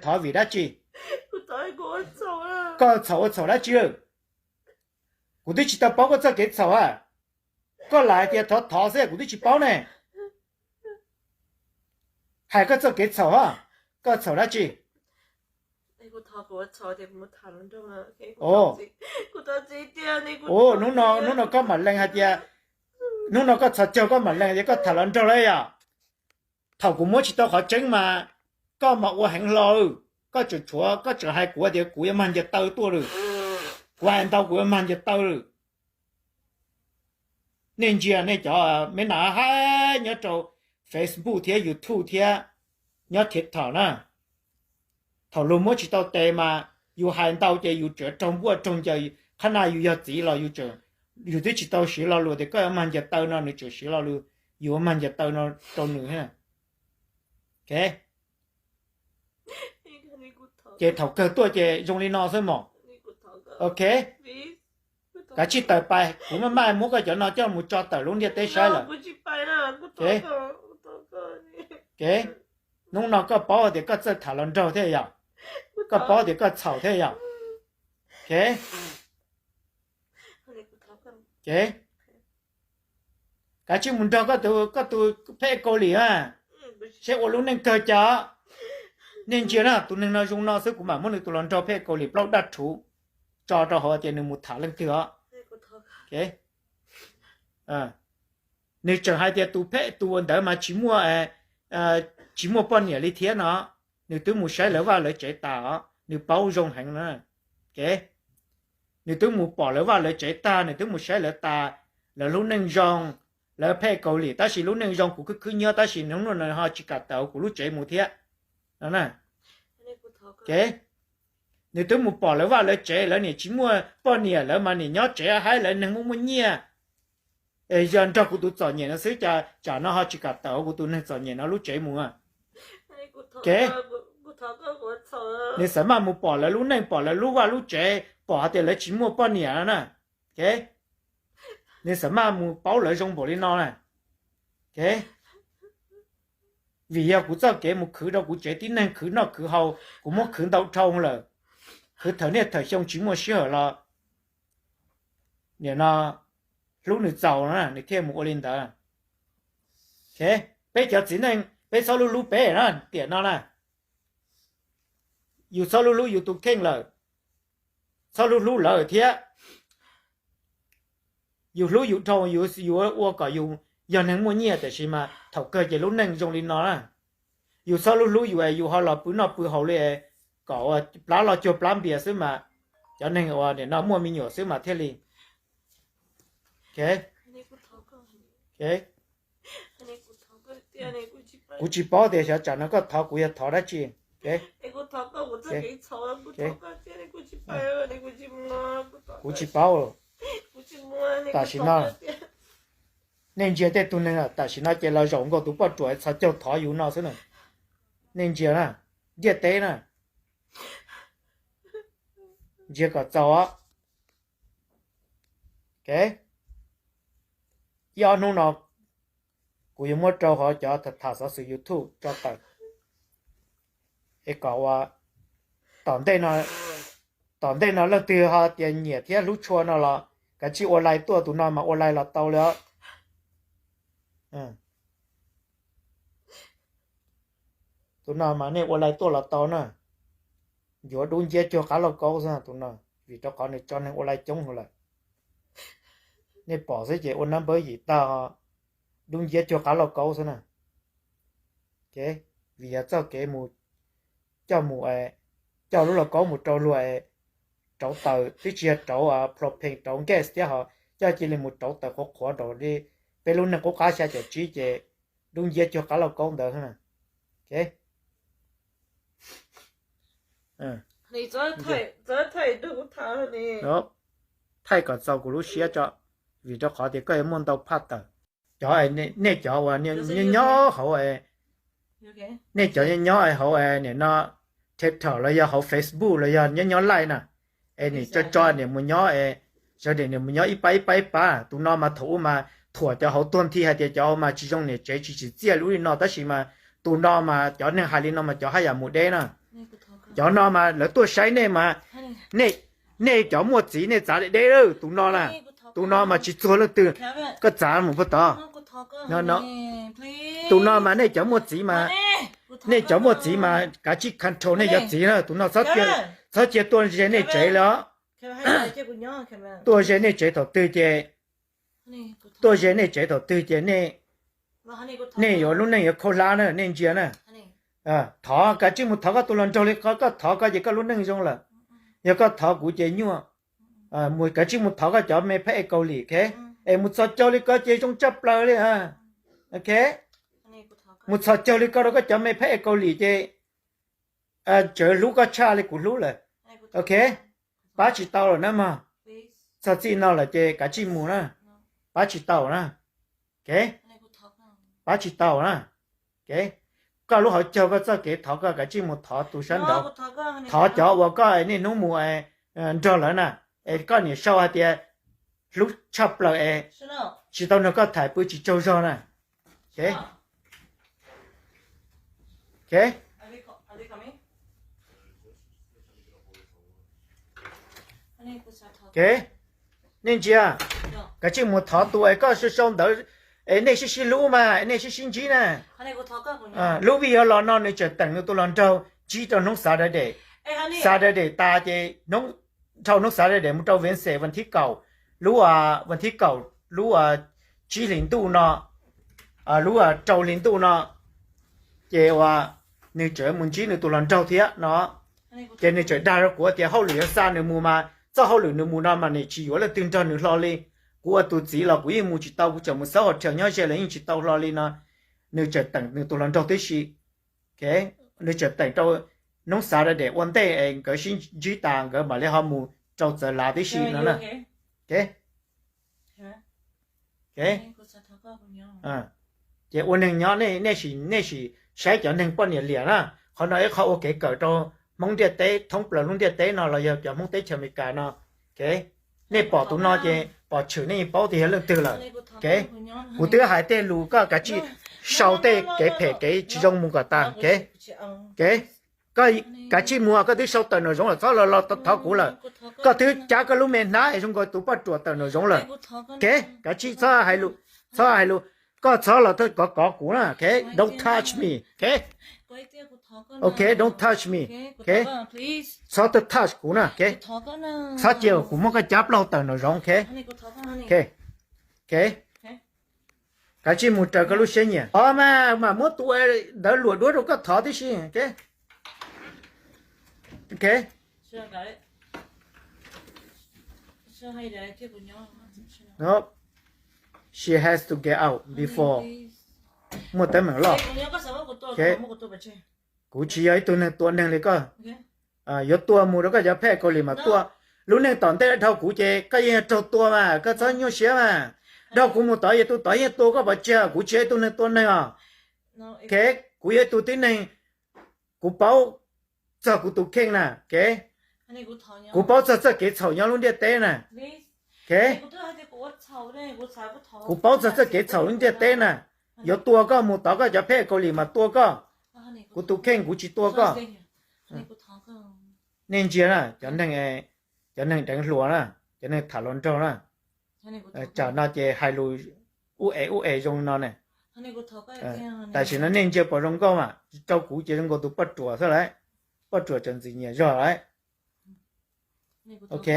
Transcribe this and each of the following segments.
thov vim dab tsi? Koj txhaum ua txhaum dab tsi lawm? Kuv twb tsis tau paub koj txoj kev txhaum a. Koj lam hais tias thov thov xwb kuv twb tsis paub ne. Hais koj txoj kev txhaum a, koj txhaum dab tsi? Hnub no koj mam lees hais tias, hnub no koj txhos caug koj mam lees tias koj tham los nraug lawm yom. Thaum kuv muab tsis tau qhov tseeb mas koj mas ua heev hlo lawm, koj tseem tshuav koj tseem hais kuv tias kuv yuav mag ncaws taw tuaj lawm. Kuv hais ntau kuv yuav mag ncaws taw lawm. Nej ntsia nej cov me nas hais nyob rau Facebook thiab YouTube thiab nyob TikTok na, thaum luag muab tsis tau tes mas yus hais ntau ces yus tseem raug npuaj raug ncaws. Qhab na yus yog txiv los yus twb tsis tau siv lo lus tias koj yuav mag ncaws taw no nws tseem siv lo lus yus yuav mag ncaws taw no rau nws. Ces thaum kawg tuaj ces zoo li no xwb mog. Ok, kav tsij tawm pais, kuv maj mam muab koj cov no coj mus tso tawm lub ntiaj teb saib lawm. Hnub no koj paub tias koj txawj tham los nraug thiab yom, koj paub tias koj txhaum thiab yom. Kav tsij mus nrog koj tus, koj tus phej Kaus Lim a, seb ua lub neej kawg cas. Nej ntsia na, tus neeg no zoo no xwb kuv mam muab nws tus los nrog phej Kaus Lim plaub daj rhuv tso rau hauv tias nws mus tham leej twg os. Nws tseem hais tias tus phej tus ntawd mas tsis muaj, tsis muaj poj niam li thiab no. Nws twb mus saib lawv vaj lawv tsev tas os, nws paub zoo heev na. Nws twb mus pom lawv vaj lawv tsev tag, nws twb mus saib lawv tas, lawv lub neej zoo, lawv phej Kaus Lim tab sis lub neej zoo kuv khwb khwb nyiab tab sis hnub no ho tsis kam tawm hauv kuv lub tsev mus thiab no. Nws twb mus pom lawv vaj lawv tsev, lawv niam tsis muaj poj niam, lawv mas niam nyob tsev haib lawv neeg muaj muaj nyiaj. Yog nrog kuv tus txom nyem no xwb cas tsam no ho tsis kam tawm hauv kuv tus neeg txom nyem no lub tsev mus. Nws xav maj mus pom lawv lub neej, pom lawv lub vaj lub tsev, pom hais tias lawv tsis muaj poj niam na. Nws xav maj mus paub lawv zoo npaum li no na. Vim yog kuv txoj kev mus khwv rau kuv tsev tib neeg khwv noj khwv haus, kuv muab khwv ntau dhau lawm, khwv thawm niaj thawm xyoo tsis muaj sij hawm los nim no hlub nws txaus no nws thiaj mus ua li ntawd. Peb cov txiv neej peb txhob hlub hlub peb na, tiam no na yus txhob hlub hlub yus tus kheej lawm, txhob hlub hlub lawv thiab. Yus hlub yus dhau, yus yuav ua kom yus yog neeg muaj nyiaj tiam sis mas thaum kawg ces lub neej zoo li no na. Yus txhob hlub hlub yus es yus ho los pw noj pw haus li, kom ua plab loj cuag plab npias xwb mas, cov neeg uas nim no muaj me nyuam xwb mas thiaj li. Kuv tsis paub tias xyov tsam no koj thov kuv yog thov dab tsi. Kuv tsis paub. Tam sim no nej ntsia tej tug neeg tam sim no ces los zaum nkaus tus poj ruam txhos caug thov yus no xwb na. Nej ntsia na, ntiaj teb na, ntsia kom txaus. Ib ob hnub no kuv yuav muab rau hauv cov tham xov xwm YouTube tso tawm es kom ua tom ntej no, tom ntej no leej twg ho tias nyiam thiab hlub tshua no los kav tsij ua lais tuaj, tus no mas ua lais los tau li os. Tus no mas nej ua lais tuaj los tau na. Yuav dub nciab cuag qab lauj kaub xwb tus no, vim rau qhov nws tso neeg ua lais coob heev lawm. Nej pom xwb ces ua nab npawb yim tag, dub nciab cuag qab lauj kaub xwb na. Vim yog txoj kev mus coj mus, coj lub lauj kaub mus rau luag rauv taws, twb tsis yog rauv propane rauv gas thiab ho, coj cia li mus rauv taws qhuav qhuav nraum li peb lub neej qub qab xya caum tsib ces dub nciab cuag qab lauj kaub ntawd. Thaij kom txaus kuv lub siab tso, vim rau qhov tias koj yuav muaj ntau phaj tawm. Cov, nej cov uas nyob nyob hauv, nej cov nyob nyob hauv nim no TikTok los yog hauv Facebook los yog nyob nyob live na, es nim tso tso nim mus nyob, sawv daws nim mus nyob ib pab ib pab ib pab. Tus no mas thaum ub mas thuam cov hauv tuag nthi hais tias cov hauv mas tsis zoo niam tsev tsis tsim txiaj li ub li no tab sis mas tus no mas cov neeg hais li no mas cov haj yam mus deb na. Cov no mas lawv tuaj saib nej mas, nej cov muaj txiv nej txav deb deb lawm. Tus no na, tus no mas tsis txuag leej twg. Koj txav mus puag tod. Tus no mas nej cov muaj txiv mas, nej cov muaj txiv mas kav tsij control nej cov txiv na. Tus no txhob cia tuaj ze nej tsev li os. Tuaj ze nej tsev thaum twg ces, tuaj ze nej tsev thaum twg ces nej yuav lub neej yuav khaub hlab na, nej ntsia na. Thov, kav tsij mus thov koj tus hluas nraug li ko, koj thov koj ces koj lub neej zoo lawm. Yog koj thov kuv ces nyuaj. Mus, kav tsij mus thov koj cov me phab ej Kaus Lim, ok? Es mus txhos caug li ko ces zoo tshaj plaws li. Ok, mus txhos caug li ko rau koj cov me phab ej Kaus Lim ces tsawv hlub koj tshaj li kuv hlub lawm. Ok, pab tsis tau lawm na mog. Txog txij no lawm ces kav tsij mus na, pab tsis tau na. Ok, pab tsis tau na. Ok, koj lub hauv caug koj txoj kev thov koj kav tsij mus thov tus sab nraud, thov cov uas koj niaj hnub mus nrog lawv na, es koj niam sau hais tias hlub tshaj plaws es tsis tau nrog koj tham pw tsis tsaug zog na. Ok, ok, nej ntsia, kav tsij mus thov tus es koj sau sau ntawv es nej sib sib hlub mas nej sib sib ntsib na. Lub vij yuav los no nws tseem teem nws tus hluas nraug ntsib rau hnub Saturday. Saturday tas ces dhau hnub Saturday mus rau Wednesday vas thib kaum, lub vas thib kaum lub tsib hlis ntuj no, lub rau hli ntuj no, ces uas nws tseem mus ntsib nws tus hluas nraug thiab no. Ces nws tseem dag rau kuv tias hauj lwm yuav xa nws mus mas txoj hauj lwm nws mus no mas nws tsis yuav leej twg nrog nws hlo li. Kuv ua tus txiv los kuv yeej mus tsis tau, kuv tseem mus xab hos rhaws nyob ze los yeej tsis tau hlo li no. Nws tseem teem nws tus hluas nraug tib si. Nws tseem teem rau hnub Saturday ua ntej es nkawd sib ntsib tas nkawd mam li ho mus rau txawv lav tib si no na. Ces ua neeg nyob nej, nej sim saib cov neeg poj niam liam na. Qhov no ib qho ua kev kawm rau Hmoob ntiaj teb thoob plaws lub ntiaj teb no los yog cov Hmoob teb chaws Amelikas no. Nej pom tus no ces pom tshwm nej yeej paub tias yog leej twg lawm. Kuv twb hais tej lus koj kav tsij sau tej kev phem kev tsis zoo mus kom tas. Koj kav tsij mus, koj twb sau tawm nraum zoov lawm txhob los los thov kuv lawm. Koj twb cab koj lub me hnab es zoo nkaus tus poj ruam tawm nraum zoov lawm. Kev kav tsij txhob hais lus, txhob hais lus, koj txhob los kov kov kuv na. Don't touch me. Ok, don't touch me. Txhob touch kuv na. Txhob cia kuv muab koj cab plaub tawm nraum zoov. Ok, kav tsij mus raws koj lub siab nyiam. Thov mas mam muab tus ntawd luam duab rau koj thov tib si. Ok, she has to get out before. Muaj teeb meem loj. Kuv tsis yog ib tug neeg tua neeg li koj. Yuav tua mus rau koj cov phej Kaus Lim mas tua. Lub neej tom ntej dhau kuv ces koj yeej yog raug tua mas koj txhob nyuaj siab mas. Dhau kuv mus tod yog tus tod yeej tua koj pov tseg, kuv tsis yog ib tug neeg tua neeg os. Ok, kuv yog ib tug tib neeg, kuv paub txog kuv tus kheej na. Ok, kuv paub txog txoj kev txhaum nyob lub ntiaj teb na. Ok, kuv paub txog txoj kev txhaum lub ntiaj teb na. Yuav tua koj mus tod koj cov phej Kaus Lim mas tua koj. Kuv tus kheej kuv tsis tua koj. Nej ntsia na, cov neeg, cov neeg deev hluas na, cov neeg tham hluas nraug na, tsam no ces hais lus ub es ub es zoo no ne. Tam sim no nej ntsia pom zoo nkauj mas rau kuv ces zoo nkaus tus poj ruam xwb lawm. Poj ruam tseem ntxim nyiam zog lawm. Ok,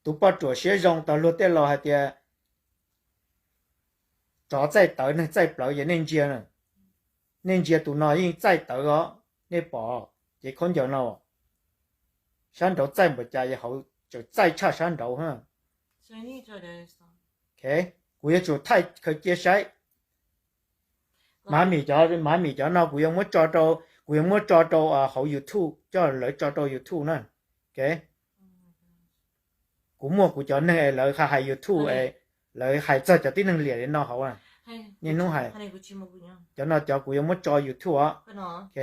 tus poj ruam siab zoo, tau luag tej laus hais tias tsov txaij tawv neeg txaij plawv, ces nej ntsia, nej ntsia tus no yeej txaij tawv os. Nej pom ces khaub ncaws no sab nraud txaij npaum cas, hauv tseem txaij tshaj sab nraud. Ok, kuv yuav tsum thaij khaws cia saib. Mav mim cov, mav mim cov no kuv yuav muab tso rau, kuv yuav muab tso rau hauv YouTube, coj lawv tso rau YouTube na. Ok, kuv muaj kuv cov neeg es lawv hais YouTube es lawv hais txog cov tib neeg liam li no hauv. Niaj hnub hais, cov no cov kuv yuav muab tso YouTube os. Ok,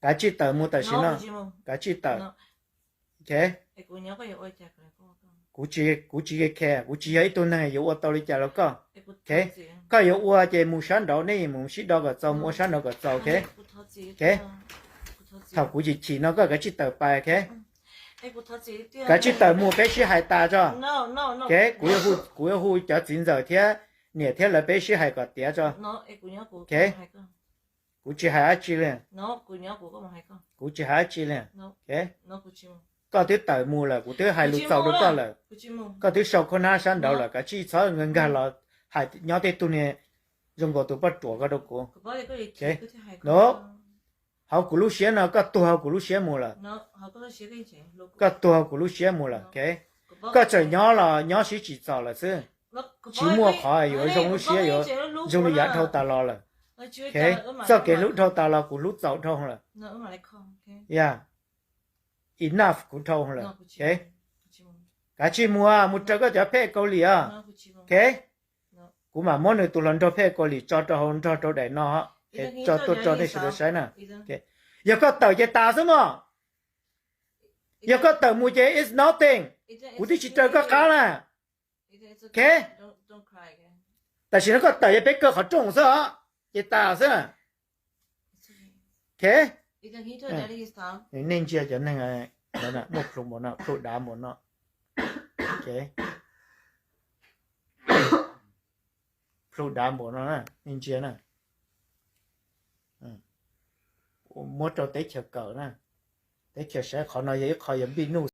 kav tsij tawm mus tam sim no, kav tsij tawm. Ok, kuv tsis, kuv tsis ke khe, kuv tsis yog ib tug neeg yuav ua tau li cas rau koj. Ok, koj yuav ua ces mus sab nraud, nej mus sib do kom txaus, mus ua sab nraud kom txaus. Ok, ok, Thaum kuv chim chim no koj kav tsij tawm pais, ok? Kav tsij tawm mus, peb sib hais tas tso. Ok, kuv yuav hu cov txiv ntxawm thiab niam thiab lawv, peb sib hais kom tiav tso. Ok, kuv tsis hais dab tsi li. Kuv tsis hais dab tsi li. Ok, koj twb tawm mus lawm, kuv twb hais lus txaus rau koj lawm. Koj twb sau khaub hnab sab nraud lawm, kav tsij txhob nkag nkag los hais nyob tej tug niag zoo nkaus tus poj ruam ko rau kuv. No, hauv kuv lub siab no, koj tuag hauv kuv lub siab mus lawm. Koj tuag hauv kuv lub siab mus lawm, ok? Koj tseem nyob los nyob sib tsim txom lawm xwb. Tsis muaj qhov yuav zoo lub siab, yuav zoo li yav dhau tas los lawm. Ok, txoj kev hlub dhau tas los kuv hlub txaus dhau lawm. Ya, enough, kuv dhau lawm. Ok, kav tsij mus, mus raws koj cov phej Kaus Lim os. Ok, kuv mam muab nws tus hluas nraug phej Kaus Lim tso rau hauv nrog rau daim no, es tso tuaj rau nej sawv daws saib na. Yog koj tawm ces tas xwb mog. Yog koj tawm mus ces it's nothing. Kuv twb tsis raws koj qab na. Ok, tam sim no koj tawm ces peb kaw qhov rooj xwb os, ces tas xwb. Ok, nej ntsia cov neeg muaj plhu npaum no, plhu dav npaum no. Ok, plhu dav npaum no, nej ntsia na. Muab rau teb chaws kawm na. Teb chaws saib, qhov no yog ib qho yog npij nuj.